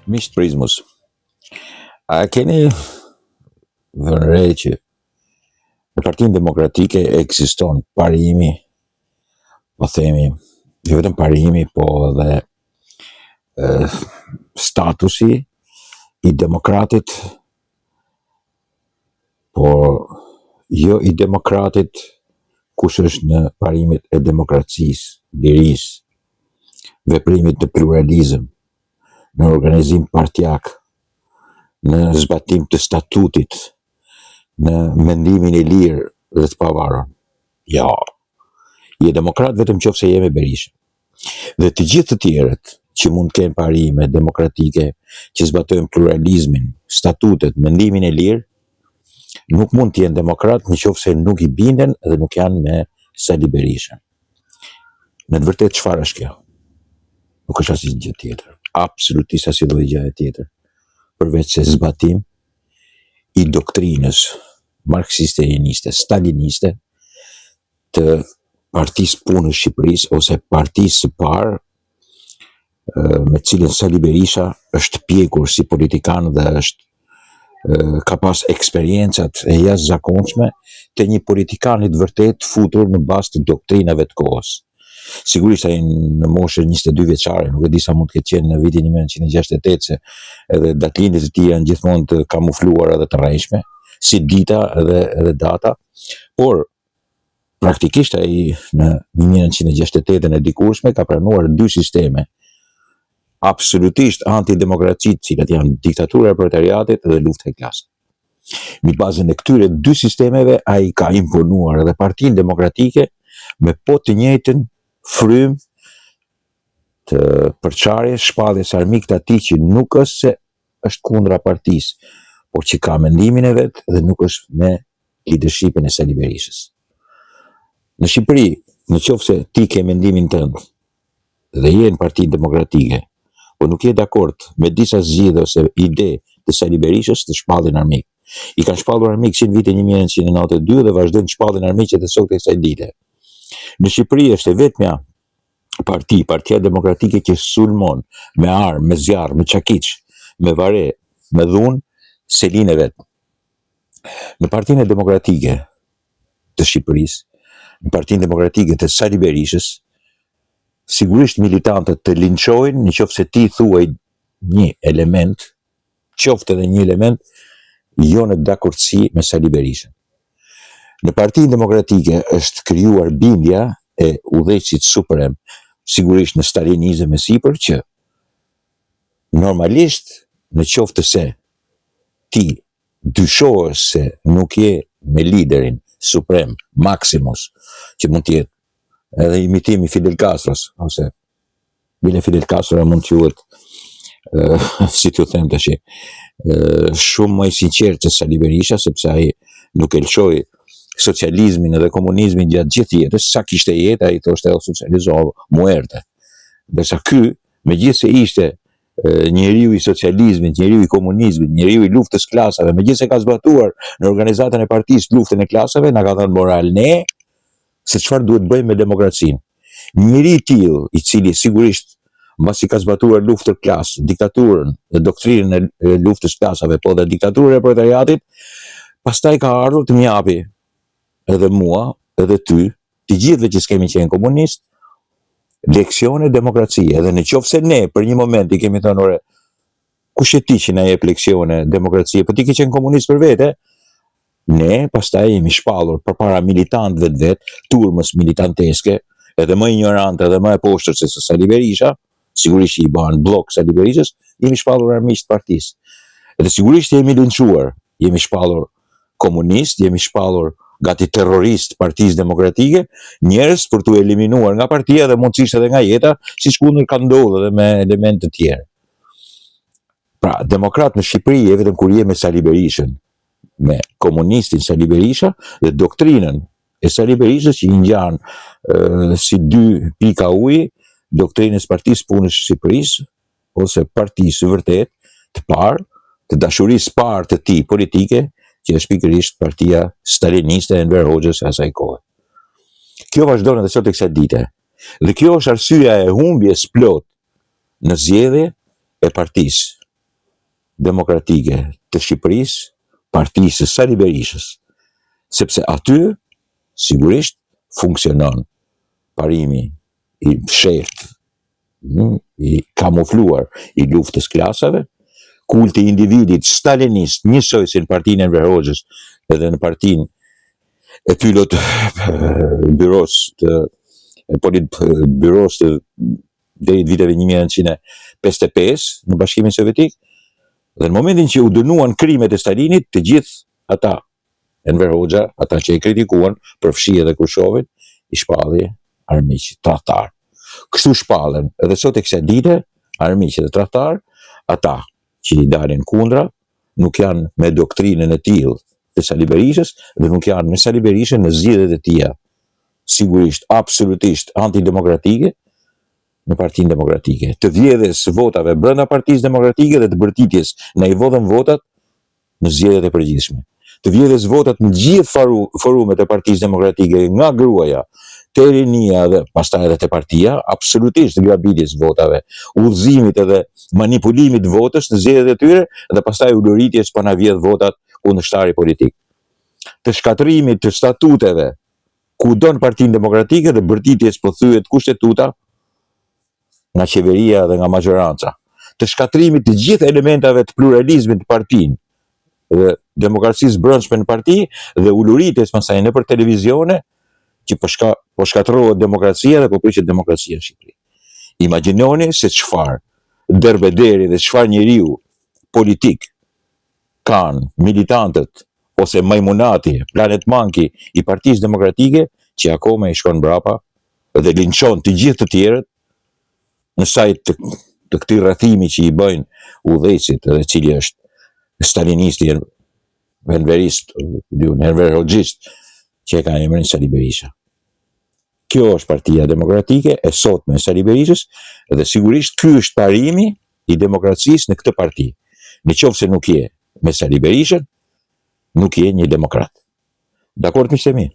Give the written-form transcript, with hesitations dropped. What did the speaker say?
Miq të Prizmës, a e keni vënë re që në Partinë Demokratike ekziston parimi, po themi, jo vetëm parimi, po edhe e, statusi i demokratit, po jo i demokratit kush është në parimet e demokracisë, lirisë, veprimit në pluralizëm, në organizim partiak, në zbatim të statutit, në mendimin e lirë dhe të pavarur. Jo. Je demokrat vetëm qoftë se je me Berishën. Dhe të gjithë të tjerët që mund të kenë parime demokratike, që zbatojnë pluralizmin, statutet, mendimin e lirë, nuk mund të jenë demokrat në qoftë se nuk i binden dhe nuk janë me Sali Berishën. Në të vërtetë çfarë është kjo? Nuk është asnjë gjë tjetër. Absolutisht asnjë lloj gjëje tjetër. Përveç se zbatim i doktrinës marksiste-leniniste, staliniste të Partisë Punës Shqipërisë ose Partisë së parë me të cilën Sali Berisha është pjekur si politikan dhe është ka pas eksperiencat e jashtëzakonshme të një politikani të vërtetë të futur në bazë të doktrinave të kohës. Sigurisht ai në moshën 22 vjeçare, nuk e di sa mund të ketë qenë në vitin 1968 se edhe datëlindjet e tij janë gjithmonë të kamufluara dhe të rrejshme, si dita edhe edhe data, por Praktikisht ai në 1968-ën e dikurshme ka pranuar dy sisteme absolutisht antidemokraci, të cilat janë diktatura e proletariatit dhe lufta e klasave. Mbi bazën e këtyre dy sistemeve ai ka imponuar edhe Partinë Demokratike me po të njëjtën frymë të përçarjes, shpalljes armik të atij që nuk është se është kundra partisë, por që ka mendimin e vet dhe nuk është me leadershipin e Sali Berishës. Në Shqipëri, në qoftë se ti ke mendimin tënd dhe je në Partinë Demokratike, po nuk je dakord me disa zgjidhje ose ide të Sali Berishës, të shpallin armik. I kanë shpallur armik që në vitin 1992 dhe vazhdojnë të shpallin armiq edhe sot e kësaj dite. Në Shqipëri është e vetmja parti, Partia Demokratike që sulmon me armë, me zjarr, me çakiç, me vare, me dhunë selinë e vet. Në Partinë Demokratike të Shqipërisë, në Partinë Demokratike të Sali Berishës, sigurisht militantët të linçojnë në qoftë se ti thuaj një element, qoftë edhe një element, jo në dakordësi me Sali Berishën. Në Partinë Demokratike është krijuar bindja e udhëheqësit suprem, sigurisht në stalinizëm e sipër që normalisht në qoftë se ti dyshohesh se nuk je me liderin suprem Maximus, që mund të jetë edhe imitim i Fidel Castros ose bile Fidel Castro mund të quhet si t'ju them tash shumë më i sinqertë se Sali Berisha sepse ai nuk e lëshoi socializmin edhe komunizmin gjatë gjithë jetës, sa kishte jetë ai thoshte o socializo muerte. Ndërsa ky, megjithëse ishte njeriu i socializmit, njeriu i komunizmit, njeriu i luftës klasave, megjithëse ka zbatuar në organizatën e partisë luftën e klasave, na ka dhënë moral ne se çfarë duhet të bëjmë me demokracinë. Një njeri i tillë, i cili sigurisht mbasi ka zbatuar luftën klasë, diktaturën dhe doktrinën e luftës klasave, po dhe diktaturën e proletariatit, pastaj ka ardhur të më japi edhe mua, edhe ty, të gjithëve që s'kemi qenë komunist, leksione demokracie. Edhe në qoftë se ne për një moment i kemi thënë ore, kush je ti që na jep leksione demokracie, po ti ke qenë komunist për vete, ne pastaj jemi shpallur përpara militantëve të vet, turmës militanteske, edhe më injorante edhe më e poshtër se Sali Berisha, sigurisht që i bëhen bllok Sali Berishës, jemi shpallur armiq të partisë. Edhe sigurisht jemi linçuar, jemi shpallur komunist, jemi shpallur gati terrorist të Partisë Demokratike, njerëz për t'u eliminuar nga partia dhe mundësisht edhe nga jeta, siç kundër ka ndodhur edhe me elementë të tjerë. Pra, demokrat në Shqipëri je vetëm kur je me Sali Berishën, me komunistin Sali Berisha dhe doktrinën e Sali Berishës që i ngjan si dy pika uji doktrinës Partisë Punës Shqipërisë ose partisë së vërtetë të parë, të dashurisë parë të tij politike, që është pikërisht partia staliniste e Enver Hoxhës e asaj kohe. Kjo vazhdon edhe sot e kësaj dite. Dhe kjo është arsyeja e humbjes plot në zgjedhje e partisë. Demokratike të Shqipërisë, partisë së Sali Berishës, sepse aty sigurisht funksionon parimi i fshehtë, hm, i kamufluar i luftës klasave, kulti i individit stalinist, njësoj si në partinë e Enver Hoxhës edhe në partinë e pilot byros të politbyros të deri të viteve 1955 në Bashkimin Sovjetik dhe në momentin që u dënuan krimet e Stalinit, të gjithë ata Enver Hoxha, ata që e kritikuan, përfshi edhe Khrushovin, i shpalli armiq tradhtar. Kështu shpallen edhe sot e kësaj dite armiq dhe tradhtar ata që i dalin kundra, nuk janë me doktrinën e tillë të Sali Berishës dhe nuk janë me Sali Berishën në zgjidhjet e tija sigurisht absolutisht antidemokratike në Partinë Demokratike, të vjedhjes së votave brenda Partisë Demokratike dhe të bërtitjes na i vodhën votat në zgjedhjet e përgjithshme, të vjedhjes votat në gjithë forumet e Partisë Demokratike nga gruaja te rinia dhe pastaj edhe te partia, absolutisht grabitjes votave, udhëzimit edhe manipulimit të votës në zgjedhjet e tyre dhe pastaj ulëritjes po na vjedh votat kundërshtari politik. Të shkatërrimit të statuteve kudo në Partinë Demokratike dhe bërtitjes po thyhet kushtetuta nga qeveria dhe nga maxhoranca, të shkatërrimit të gjithë elementave të pluralizmit në partinë dhe demokracisë brendshme në parti dhe uluritjes pastaj nëpër televizione që po shka, po shkatërrohet demokracia dhe po prishet demokracia në Shqipëri. Imagjinoni se çfarë derbederi dhe çfarë njeriu politik kanë militantët ose majmunati, Planet Monkey i Partisë Demokratike që akoma i shkon mbrapa dhe linçon të gjithë të tjerët në sajë të, të këtij rrethimi që i bëjnë udhëheqësit dhe cili është stalinisti, enverist, Enver Hoxhist, që e ka emrin Sali Berisha. Kjo është Partia Demokratike e sotme e Sali Berishës dhe sigurisht ky është parimi i demokracisë në këtë parti. Në qoftë se nuk je me Sali Berishën, nuk je një demokrat. Dakord miqtë e mi?